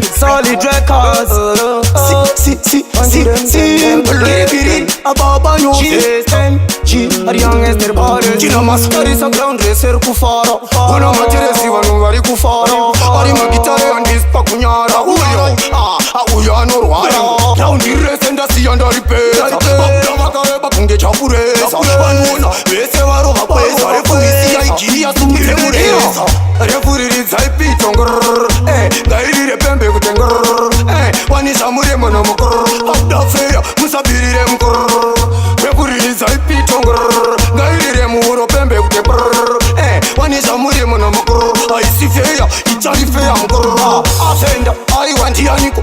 Solid Records. Si, si, si, simple. Giri, ababa nyo. G, the youngest the baddest. Chino masikari sa ground rese ri kufara. Vana materesi vanhu vari kufara. Ari magitare handisi pakunyara. Uyo, ah, ah, uyo anorwara. Ground rese ndasiya ndaripedza. Vabuda vakareba kunge chapureza. Vanoona vese varova kweza. Refurisiya igiri yasumudze mureza. Refuriridzai pito ngrrr. Ngairire pembe kuti ngrrr. Wanisa muremo nomukrr. Pabuda feya musabirire mukrr. Refuriridzai pito ngrrr. Ngairire muhuro pembe kuti brrr. Wanisa muremo nomukrr. Haisi feya ichari feya mukrr. Afenda aiwa ndianiko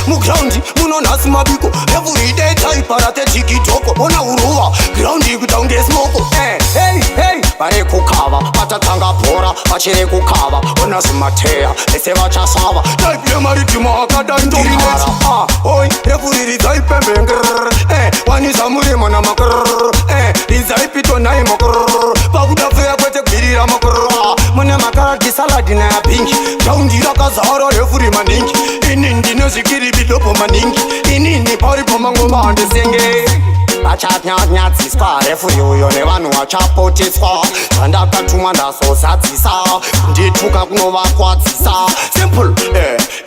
mugraundi muno nhasi mabiko. Everyday taiparate tikitoko. Ona uruva graundi kuita kunge smoko. Hey, hey, vari kukava vatatanga bhora vachiri kukava. Ona zimateya vese vachasava. Type yemaridhima akadai ndokara. Oi, refuriridzai pembe ngrrr. Wanisa murimo namakrr. Ridzai pito nai makrr. Pakuda feya kwete kubirira makrr. Mune makaradi saladi nayapingi. Graundi rakazara refuri maningi. Ini ndine zvikiri bidopo maningi. Inini paripo mangoma handisenge. Vachanyanyadziswa refuri uyo nevanhu vachapoteswa. Zvandakatumwa ndazozadzisa. Ndituka kunovakwadzisa. Simple.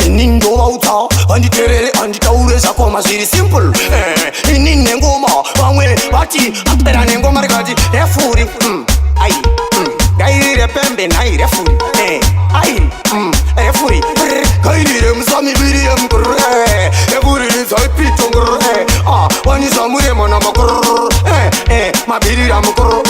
Ini ndovaudza vanditerere handitaure zvakoma zviri simple. Ini nengoma vamwe vati apera nengoma rikati refuri ai ngairire pembe nhai refuri ai refuri ngairire musamibiri yemgrr refuriridzai pito ngrr wanisa muremo namakrr mabirira mukrr.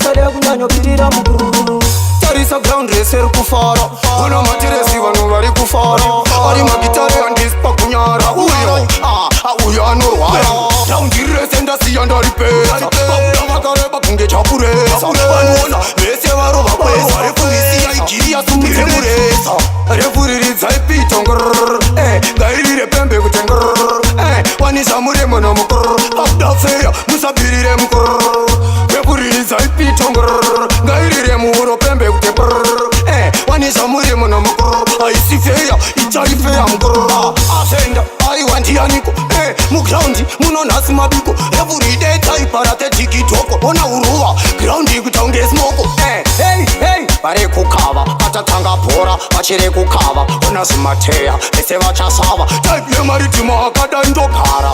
Sada kunyanyobirira mukuru. Tarisa ground rese ri kufara. Vana materesi vanhu vari kufara. Ari magitare handisi pakunyara. Uyo, ah, ah, uyo anorwara. Ground rese ndasiya ndaripedza. Vabuda vakareba kunge chapureza. Vanoona vese varova kweza. Refurisiya igiri yasumudze mureza. Refuriridzai pito ngrrr. Ngairire pembe kuti ngrrr. Wanisa muremo nomukrr. Pabuda feya musabirire mukrr. Refuriridzai pito ngrrr. Ngairire muhuro pembe kuti brrr. Wanisa murimo nomukrr. Haisi feya ichari feya mukrr. Afenda aiwa ndianiko mugraundi muno nhasi mabiko. Everyday taiparate tikitoko. Ona uruva graundi kuita kunge smoko. Hey, hey, vari kukava vatatanga bhora vachiri kukava. Ona zimateya vese vachasava. Type yemaridhima akadai ndogara.